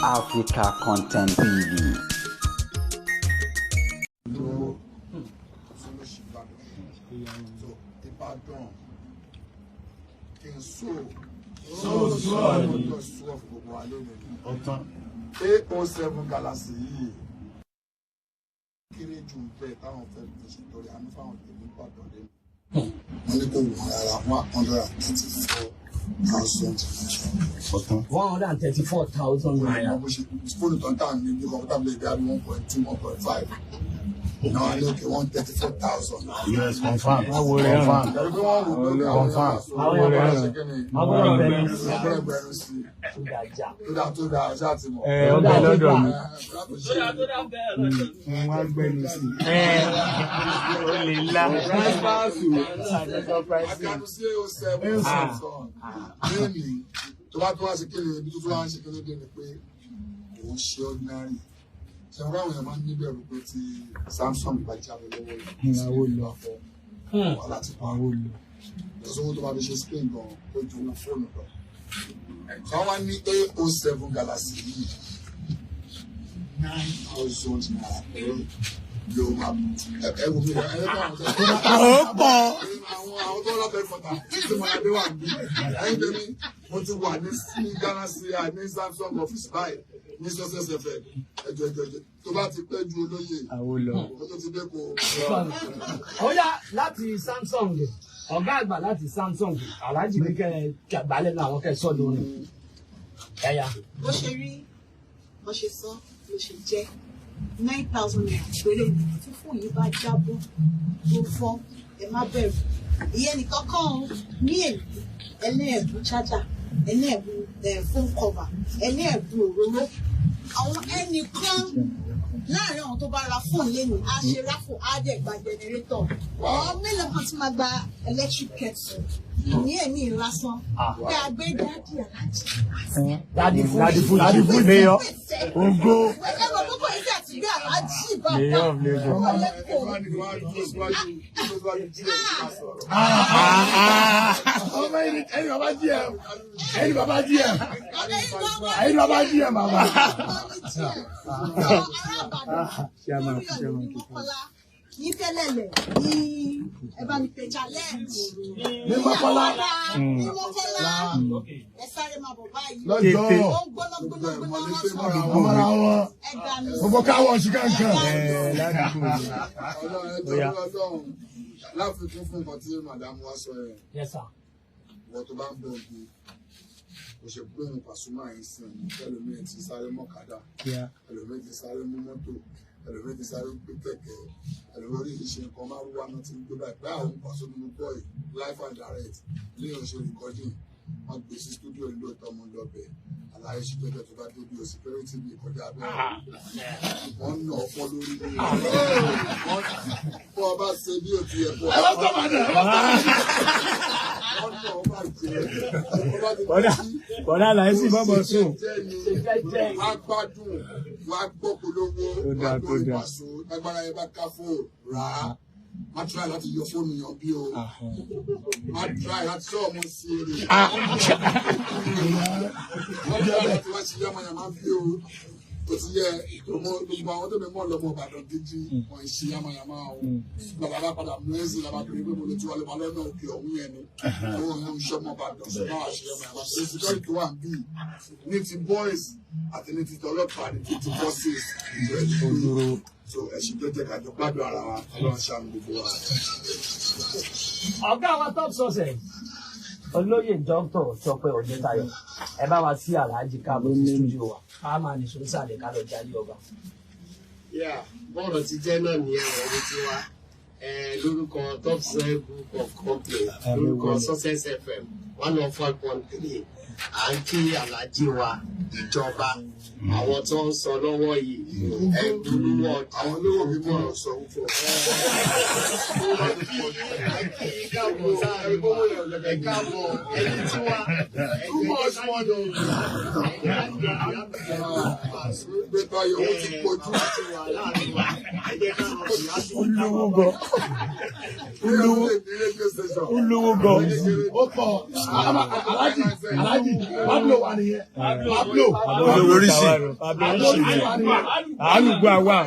Africa Content TV. Ìbàdàn kí n so so ọjọ́ sọ fún gbogbo wa lónìí. Ọ̀tán. A07 Galaxy yìí kéré jù bẹ́ẹ̀ táwọn fẹ́ fi ṣètọrẹ àánú fáwọn tèmi Ìbàdàn lẹ́nu. Wọ́n ní kò wọ́n rárá, 134,000 naira. Ọ̀tán. 134,000 naira. Bó ṣe fóònù tó ń tà ní bí kọ̀ǹpútà lè bí 1.2, 1.5. Náà ní òkè 134,000. Yes, confirm. Confirm. Pẹ̀lú pé wọ́n wò pé àwọn Confirm. àwọn èèyàn ṣe kí ni Àwọn ọ̀gbẹ́ni sí ọgbẹ́rẹ́ gbẹnu sí i. tó dájà. Tó dáa tó dáa ṣáà ti mọ̀. Ẹ ọbẹ̀ lọ́dọ̀ mi. Ẹ Wọ́n á gbẹ́nu sí i. Ó lè la. Akanu sí A07 Samsung lónìí tó bá tó wá sí kéde ibi tó tó wá ń ṣe kéde dé ni pé kò ń ṣe ordinary. Ṣé wọn ráwọn èèyàn máa ń níbẹ̀rù pé tí Samsung bá jábọ́ lọ́wọ́ yìí Ìyàwó lọ. wàhálà ti pa Àwọn lọ. lọ́sọ́wọ́ tó bá fi ṣe screen gan ó ju owó fóònù lọ. Sọ wá ní A07 Galaxy yìí, 9,000 naira péré ló máa ẹ wò mí ẹ ẹ bá àwọn tó Ó pọ̀. àwọn tó lábẹ́ kọta tí mo adé wà ní ẹ̀yìn tèmi. Mo ti wà ní Galaxy ní Samsung office báyìí ní Success FM. Ẹjọ ẹjọ ẹjọ tó bá ti pẹ́ ju olóyè Àwọn lọ. ó tó ti dé kó. Ó yá, láti Samsung, ọ̀gá àgbà láti Samsung, Alhaji ní kẹ́ ẹ gbálẹ̀ náà àwọn kẹ́ ẹ sọ́dọ̀ rẹ̀. Ẹ̀yà. Bó ṣe rí, bó ṣe sọ ló ṣe jẹ́, 9,000 naira péré. Tí fóònù yìí bá jábọ́ tó fọ́, ẹ má bẹ̀rù. Ìyẹn nìkan kọ́ ọ ní èyí, ẹ ní ẹ̀bùn chájà, ẹ ní ẹ̀bùn phone cover, ẹ ní ẹ̀bùn òróró. Àwọn ẹnìkan láàrin àwọn tó bá ra fóònù lẹ́nu á ṣe raffle, á dẹ̀ gba generator. Àwọn mélòó kan tí máa gba electric kettle ní ẹ̀mí lásán pé a gbé daddy aláàjì. Daddy Fuji. Daddy Fuji. Daddy Fuji. Mayor. Ogo. Ẹgbẹ́ gbogbo yìí àti gbé aláàjì bàbá. Mayor of Lagos. Ẹ wá ní wàá dúró síwájú, dúró síwájú díẹ̀ ká sọ̀rọ̀. Ọmọ ẹni ẹni bàbá GM. Ẹni bàbá GM. Ẹni bàbá GM bàbá. Chairman, chairman. Ní tẹ́lẹ̀lẹ̀ ní ẹ bá mi pè challenge. Ní Mọ́kọ́lá. Ní Mọ́kọ́lá. Ẹ sáré máa bọ̀ báyìí. Lọ́jọ́. Ó ń gbóná gbóná gbóná wọ́n sọ̀rọ̀. Ọmọ ara wọn. Ẹ gbà mí. Gbogbo káwọn ṣì kankan. Ẹ ládùúgbò mi. Ọlọ́run ẹ Ó yá. tọ́jú Ọlọ́run láfikún fún nǹkan tí màdàmú wa sọ yẹn. Yes, sir. Ìwọ tó bá ń bọ̀ bí kò ṣe gbóhùn Pasuma yìí sìn, ẹlòmíín ti sáré mọ́kadà, ẹlòmíín ti sáré mú mọ́tò, ẹlòmíín ti sáré gbé kẹ̀kẹ́, ẹlòmíín oríṣiríṣi nǹkan márúwá náà ti ń gbé báyìí pé àwọn Pasuma mú bọ́ọ̀ì live and direct léèyàn ṣe recording, wọ́n gbé sí studio lóòótọ́ mú lọ́bẹ̀ àlàyé ṣe jọjọ. Tó bá débi o security mi kọjá abẹ́rẹ́, wọ́n nà ọ́ fọ́ lórí ní wọ́n bọ́ ọ bá ṣe bí o ti yẹ kó Ẹ bá sọ màdà. Ẹ bá sọ màdà. wọ́n nà ọ́ bá jẹ́ ọ bá ti Bọ́dà Bọ́dà láìsí bọ́bọ̀ sùn. Jẹ́jẹ́. Wá gbádùn, wá gbọ́ polówó, Tó wá dáa, gbọ́ tó dáa. ìpàṣọ lágbára. Ẹ bá ká fóònù rà á, má try láti yọ fóònù yàn bí o, má try láti sọ ọmọ sí èrè, má try láti wá sí yamayama bí o. Kò ti yẹ ọmọ gbogbo àwọn tó mi mọ̀ lọ́mọ Ìbàdàn díjí wọn ń ṣe yamayama o. Bàbá bá padà mú ẹ̀sìn làbá pé pé mo lè tí wà lọ́mọ lọ́nà òkè ọ̀hún yẹn ni àwọn èèyàn ń ṣọmọ Ìbàdàn sọ máa ṣe yamayama. Ṣe security wà ń bì ní ti boys àti ní ti tọlọ́pàá ní ti forces ìjọ ẹ̀ so ẹ̀sìn tó jẹ́ kájọ gbádùn ara wa. Ọlọ́run ṣàánú gbogbo wa. Ọ̀gá wa Top Success, olóyè Dr. Tọ́pẹ́ Ọdẹ́tayọ̀, ẹ bá wa sí Alhaji káàbọ̀ sí studio wa, ká máa nìṣó sàlẹ̀ ká lọ jayé ọba. Yeah, bọ́ọ̀lù ti jẹ́ náà nìyẹn. Àwọn ẹni tí wa lórúkọ Top Soil Group of Company, lórúkọ Success FM 104.3, à ń kí aláàjì wa ìjọba, àwọn tó ń sọ lọ́wọ́ yìí ẹ̀dùnúwọ̀ ọjà. Àwọn olówó mi mọ̀ ọ́ sọ fún ọ. Ẹ káàbọ̀ sáàrin wa, ẹ káàbọ̀ ẹni tí wa. Too much money. Gbé báyọ̀, owó ti pọ̀ jù. Olówó gan. Olówó. Olówó gan. Ó pọ̀. Alájì Alájì. Alhaji Pablo wà nìyẹn. Pablo. Pablo Risi. Pablo Risi wà nìyẹn. Alùpùpù àwa.